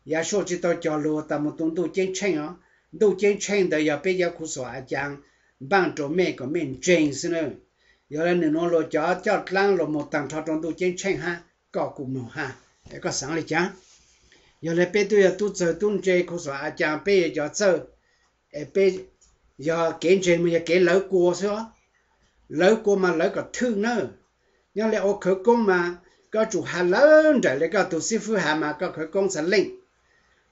Yasua tsis tau cog lug tas mus tu ntuj ceeb tsheej os. Ntuj ceeb tsheej ntawd yog peb cov khuv xim a cas npaaj rua mej kom mej ntseeg xwb na. Yog le nws nua luas cov coj dlaab luas moog taag nrho rua ntuj ceeb tsheej hab koj kuj moog hab, koj xaav le caag? Yog le peb tub yog tub txawg tub ntse khuv xim a cas peb yog cov txawj, es peb yog kev ntseeg mas yog kev lawv kua xwb os. Lawv kua mas lawv kom thwj nawb. Nyob le ua khawv koob mas koj tsum has lawv nraim le koj tug xib fwb has mas koj khawv koob txha leej.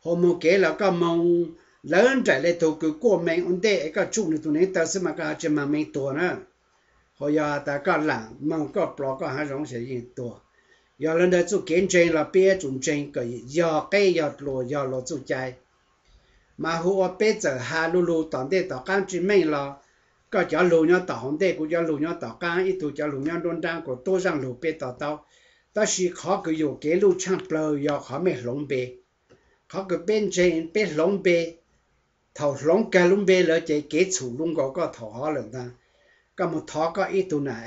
Hos moog kev los koj moog lawv nraim le tug kws kuaj meej ua ntej es koj tsuj nws tug neev taw xwb mas koj ho tsi maag meej tuag na. Hos yog tas koj laam moog koj plos koj hab zoov ces yeej tuag. Yog le ntawd txuj kev ntseeg los peb yuav tsum ntseeg kom yog qeb yog dluas yog luas txuj cai. Mas hu ua peb txawm has lu lug tom ntej tom qaab tsi meej los koj cov lug nyob tom hauv ntej kuv cov lug nyob tom qaab ib tug cov lug nyob nruab nraab kuas tub zaaj lug peb to taub. Tab sis qhov kws yuam kev luj tshaaj plawg yog qhov mej hloov npe. Qhov kws peb ntseeg peb hloov npe, thaum hloov kag lub npe lawm ces kev txhum lub nkaus koj thaum hov lawm ntag. Koj moog thov koj ib tug nam,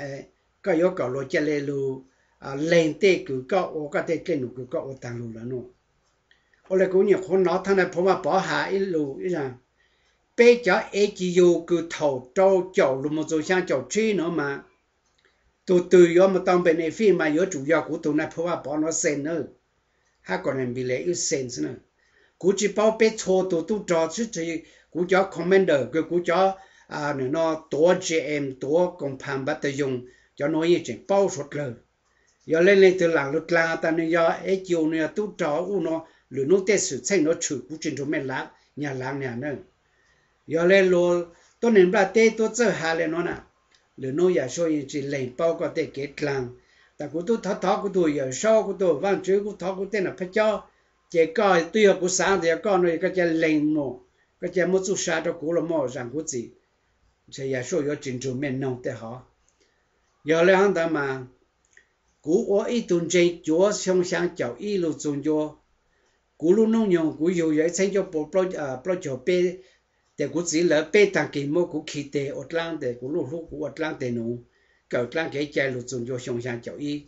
koj yuav kom luas ca le lug leeg tej kws koj ua koj tej dlej num kws koj ua taag lug lawm nuav. Ua le kuv nyuam qhuav nov thaab na Phoo Vaj Pov has ib lus ib zag, peb cov ev ci yus kws thaum rau caum lug moog txug xyaa caum tsib nuav mas tug twg yuav moog tau npe ne fij mas yuav tsum yog kuv tug na Phoo Vaj Pov nuav xees na, hab kom ne npi le wb xees xwb na. Kuv tsis paub peb txhua tug tub rog xwb, kuv cov commander kws kuv cov, nws no tuav G M tuav koom phas npav tas yoos, cov nuav yeej tseem paub suav dlawg. Yog le leej twg laam lug dlaag tas nws yog ev ci yus nws yog tub rog ub nuav, lwm nub tej xwm txheej nuav tshwm kuv tsis nrug mej laav nyag laav nyag na. Yog le luas tuab neeg nplaj teb tuab txawj has le nuav na, lwm nub Yasua yeej tsi leeg paub koj tej kev dlaag. Tas kuv tub thov thov kuv tug Yawm Saub kuv tug Vaajtswv kuv thov kuv tej nam phab cob, ces koj twb yog kuv xaav tas yog koj nuav koj ca leeg moog, koj ca muab txuj sa rau kuv los moog zaam kuv txim, ntshe Yasua yuav tsis nrug mej noog tej hov. Yog le hov ntawd mas kuv ua ib tug ntseeg cuav xyoo xyaa caum ib lug txug ncua. Kuv lub noob nyoog kuv yug yog ib txheeb cuaj pua plaub caug peb, tes kuv txiv lawv peb taag kis muab kuv khi teg ua dlaab tes kuv lub hlub kuv ua dlaab teg nuav, kawm dlaab kev cai lug txug ncua xyoo xyaa caum ib.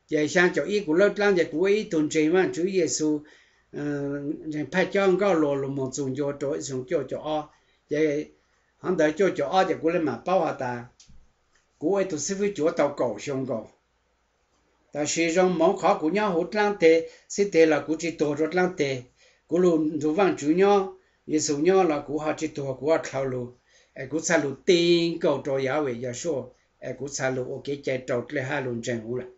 Ces xyaa caum ib kuv lawb dlaab ces kuv ua ib tug ntseeg Vaajtswv Yexus, ntseeg phaj cob nkauj luas lug moog txug ncua rua ib xyoo cuaj caum ob. Ces hov ntawd cuaj caum ob ces kuv le maam paub has tas kuv ua ib tug xib fwb cuav tau kaum xyoo nkaus. Tab sis zoo moov qhov kuv nyob huv dlaab teg xib teg los kuv tsis tuag rua dlaab teg. Kuv lug nrug Vaajtswv nyob, Yexus nyob los kuv ho tsis tuag kuv ho dlhau lug. Es kuv txhaj lug ti nkaus rua Yahweh Yahshua, es kuv txhaj lug ua kev cai rau dlej hab lug ntseeg huv lawm.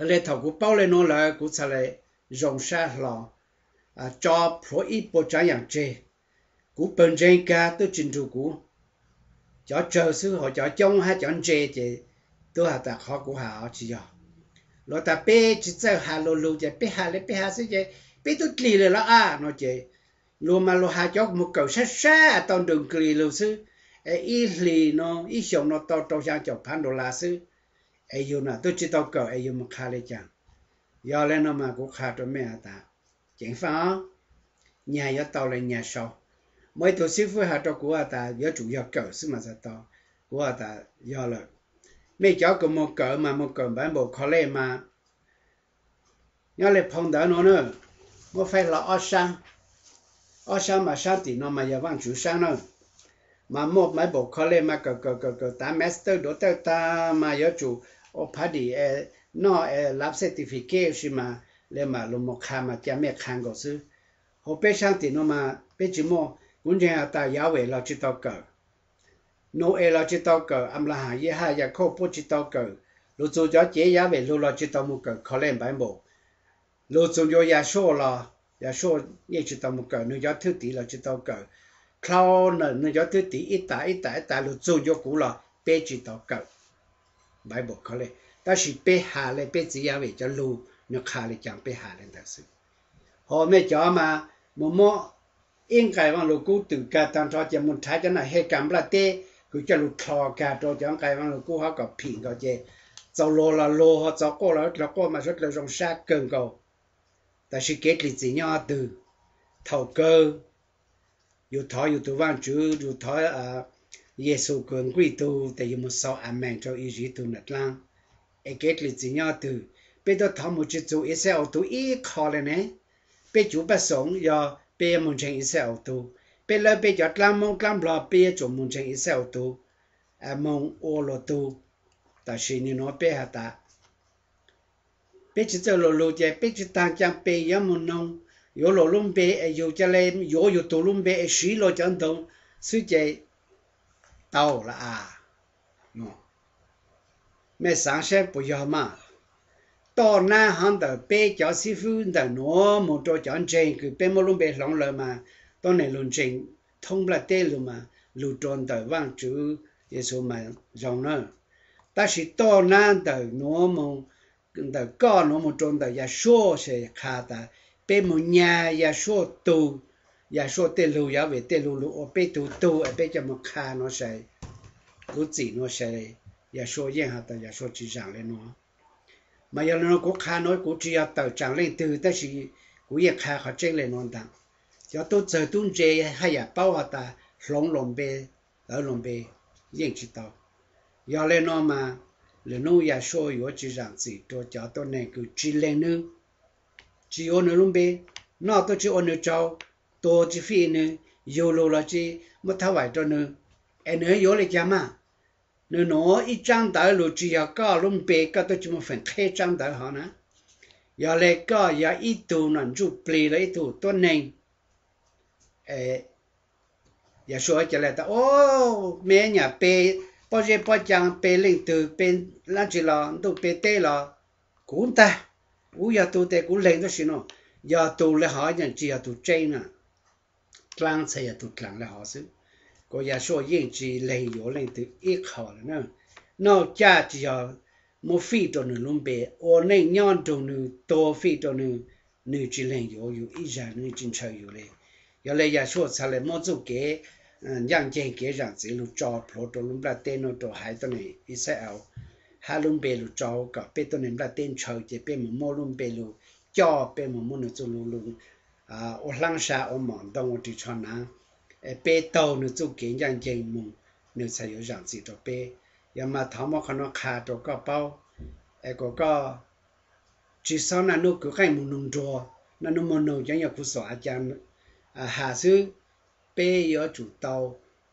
Le thaum kuv paub le nuav lawm kuv txhaj le zoo sab hlo, tso plhuav ib puas tsaav yaam tseg. Kuv pawg ntseeg kag twb tsis nrug kuv, cov tsawg xwb ho cov coob hab cov ntse ces tub has tas qhov kuv has tsis yog. Luag tas peb tsis txawj has luag lug ces peb has le peb has xwb ces peb tub dlig le los a no ces luag mas luag has cov moog kawm sab sab tau nrug nklis lug xwb, es ib hlis no ib xyoos no tau rau xyaa caum phav dollar xwb, es yug na twb tsis tau kawm es yug moog qha le caag. Yog le no mas kuv qha rua mej has tas ceev faj os, nyag yuav tau le nyag sau. Muaj ib tug xib fwb has rua kuv has tas yuav tsum yog kawm xwb mas txhaj tau. Kuv has tas yog lawm, mej cov kws moog kawm mas moog kawm Bible College mas nyob le phoo ntawd no na, muab faib hlo ob saab, ob saab mas saab tim no mas yog Vaajtswv saab na. Mas muaj Bible College mas kawm kawm kawm kawm tav master duav tawj taag mas yuav tsum ua phav dim noj lab certificate si mas le mam lug moog qha mas ca mej qha nkaus xwb. Hauv peb saab tim no mas peb tsis muaj, kuv ntseeg has tas Yahweh los tsis tau kawm, Nau-es los tsis tau kawm, Anplaham, Yehaj, Yakhauj puab tsis tau kawm, lug txug cov cev Yahweh lug los tsis tau moog kawm college Bible. Lug txug ncua Yahshua los Yahshua yeej tsis tau moog kawm, nwg cov thwj tim los tsis tau kawm. Dlhau nawm nwg cov thwj tim ib tas ib tas ib tas lug txug ncua kuv los peb tsis tau kawm Bible College, tab sis peb has le peb txiv Yahweh cov lug, nwg qha le caag peb has le ntawd xwb. Ho mej cov mas moog muab ib nqai Vaaj Lug Kub twm kag taag nrho ces moog rhav cov nam hej kag nplaj teb kws coj lug dlho kag rua cov nqai Vaaj Lug Kub hov kom phim nkaus ces txaus luag los luag, txaus quaj los dlhau quaj mas suav dlawg zoo sab kawg nkaus. Tab sis kev dlim txim nyob twg? Thaum kawg yus thov yus tug Vaajtswv, yus thov Yexus kws nqub tug tes yus moog xaus amees rua Iziv tug nam dlaab. Es kev dlim txim nyob twg? Peb tuaj thov moog tsi txug Ixayees tug ib qho le ne. peb cuv paj xoom yog peb yuav moog ntseeg Ixayees tug, peb lawb peb cov dlaab Moob dlaab Nplog peb yuav tsum moog ntseeg Ixayees tug, moog ua luas tug. Tam sim nuav peb has tas peb tsi txawj luas lug ces peb tsi taag caag peb yuav moog noog yuav luas lub npe es yug ca le yuav yug tug lub npe es siv luas cov ntoog xwb ces tau lawm as. Mej xaav saib puas yog mas? Toj nab hov ntawm peb cov xib fwb ntawm nuav moog rua cov ntseeg kws peb muab lub npe hloov lawm mas tuab neeg lug ntseeg thoob nplaj teb lug mas lug rua ntawm Vaajtswv Yexus mas zoo na. Tab sis toj nab ntawm nuav moog, ntawm koj nuav moog rua ntawm Yahshua ces qha tas peb moog nyag Yahshua tug, Yahshua tej lug Yahweh tej lug lug ua peb tug tug es peb coj moog qha nuav sai. Kuv txim nuav sai, Yahshua yeej has tas Yahshua tsi zaam le nuav. Mas yog le nuav kuv qha nuav kuv tsi yog tawm tsaam leej twg tab sis kuv yeej qha qhov tseeb le nuav ntaag. Cov tub txawg tub ntse haj yam paub has tas hloov luas npe, lawv luas npe yeej tsi tau. Yog le nuav mas lwm nub Yahshua yuav tsi zaam txim rua cov tuab neeg kws tsi leeg nwg, tsi yuav nwg lub npe, noj tuaj tsi ua nwg tsaug, tuag tsi fij nwg, yug lug los tsi muab thab vaim rua nwg, es nwg yuav le caag mas? Nwg nuav ib tsaab ntawv lug tsi yog koj lub npe, koj tuaj tsi muaj feem qheb tsaab ntawv hov na. Yog le koj yog ib tug nom ntsuj plig los ib tug tuab neeg, Yahshua ca le tas, o, mej nyam pe pob zeb pob caa, pe leej twg, pe dlaab tsi los ntuj pe teb los kuv ntag, kuv yog tug tes kuv leeg tab sis nuav, yog tug le hov yeej tsi yog tug tseeb na. Dlaab txhad yog tug dlaag le hov xwb. Kuas Yahshua yeej tsi leeg yuav leej twg ib qho le na. Noj caj tsi yog muab fij rua nwg lub npe, ua neej nyob nrug nwg, tuag fij rua nwg, nwg tsi leeg yuav yug ib zag, nwg tsi ntshaw yug le. Yog le Yahshua txhad le muab txuj kev ncaaj nceeg kev zaam txim lug tso plhuav rua lub nplaj teb nuav rua haiv tuab neeg Israel, hab lub npe lug tso kom peb tuab neeg nplaj teb ntshaw ces peb moog muab lub npe lug coj, peb moog muab nwg txuj lug lug ua hlaab sa ua mom ntoo ua ris tsho naav, es peb taug nwg txuj kev ncaaj nceeg moog, nwg txhad yuav zaam txim rua peb. Yog mas thov muab qhov nuav qha rua koj paub, es kom koj tsi xob naj nub kwv qeej moog nug nruag, naj nub moog nug cov nyuas khuv xom a ca has xwb. Peb yuav tsum tau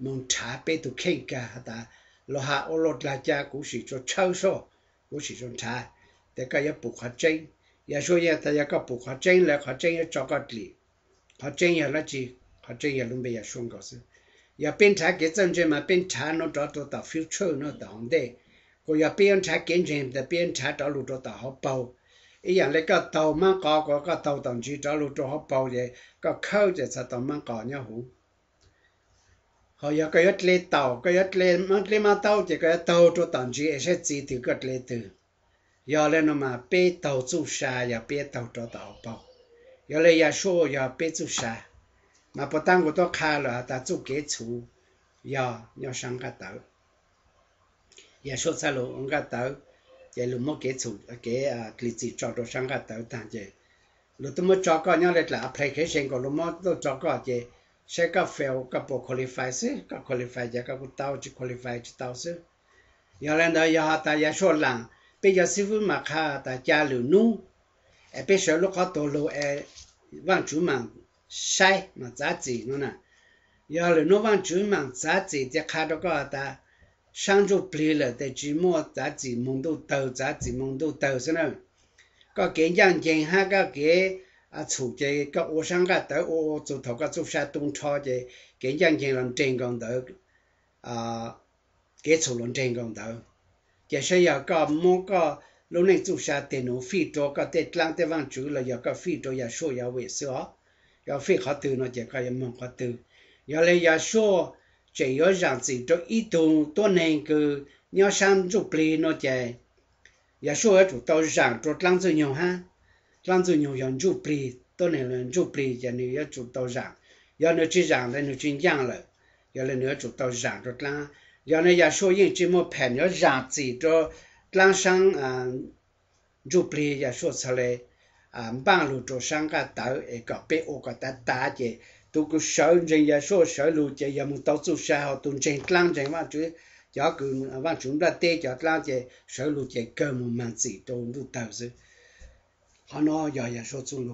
moog nrhav peb tug kheej kag has tas, luas has ua luaj dlaag ca kuv sim tshawb soj, kuv sim nrhav, tes koj yuav pum qhov tseeb. Yahshua yeej tas yog koj pum qhov tseeb lawm qhov tseeb yuav tso koj dlim. Qhov tseeb yog dlaab tsi? Qhov tseeb yog lub npe Yahshua nkaus xwb. Yog peb nrhav kev txawj ntse mas peb nrhav nuav rov rua tom future nuav tom hauv ntej, kuas yog peb yuav nrhav kev ntseeg tas peb yuav nrhav rov lug rua tom hauv paug. Ib yaam le koj taug maab qos, kuas koj taug tom ntsis rov lug rua hauv paug ces koj khawb ces txhad tau maab qos nyob huv. Ho yog koj yuav dle taum, koj yuav dle maab taub ces koj yuav taug rua tom ntsis es saib txi twg koj dle twg. Yog le nuav mas peb taug txuj sa yog peb taug rov tom hauv paug. Yog le Yahshua yog peb txuj sa. Mas puas taag kuv tuaj qha lawm has tas txuj kev txhuv yog nyob saab nqaj tawv. Yahshua txhad lug ua nqaj tawv, ces lug muab kev txhuv, kev dlim txim tso rua saab nqaj tawv taag ces lug tuaj muab tso koj nyob le dlaim application kom lug muab tuaj tso koj ces saib koj fail koj puas qualify xwb, koj qualify ces koj kuj tau, tsi qualify tsi tau xwb. Yog le ntawd yog has tas Yahshua laam, peb cov xib fwb mas qha tas ca lwm nub es peb sawv lub qhov tuag lug es Vaajtswv maam saib maam txav txim nuav na. Yog lwm nub Vaajtswv maam txav txim ces qha rua koj has tas saab ntsuj plig lawm tes tsi muaj txav txim moog ntuj tawg, txav txim moog ntuj tawg xwb na. Koj kev ncaaj nceeg hab koj kev txhum ces koj ua saab nqaj tawv ua ua txug thaum koj txuj sa tu nrho ces kev ncaaj nceeg los nreg nkaus ntawd, kev txhum los nreg nkaus ntawd. Ces saib yog koj muab koj lub neej txuj sa teg nuav fij rua koj tej dlaab tej vaajtswv los yog koj fij rua Yahshua Yahweh xwb os. Koj fij qhov twg no ces koj yuav moog qhov twg. Yog le Yahshua tseem yuav zaam txim rua ib tug tuab neeg kws nyob saab ntsuj plig no ces Yahshua yuav tsum tau zaam rua dlaab ntxwg nyoog hab. Dlaab ntxwg nyoog yog ntsuj plig, tuab neeg ntsuj plig ces nwg yuav tsum tau zaam. Yog nwg tsi zaam tes nwg tsi ncaaj lawm. Yog le nwg yuav tsum tau zaam rua dlaab. Yog le Yahshua yeej tsi muaj phem yuav zaam txim rua dlaab saab ntsuj plig, Yahshua txhad le npaaj lug rua saab nqaj tawv es kom peb ua kom tav tav ces tug kws sawv ntseeg Yahshua sawv lug ces yog moog tau txuj sa, ho tug ntseeg dlaab ntseeg Vaajtswv, cov kws Vaajtswv nplaj teb cov dlaab ces sawv lug ces kawg moog maag txim rua ntuj tawg xwb. Qhov no yog Yahshua txuj lug.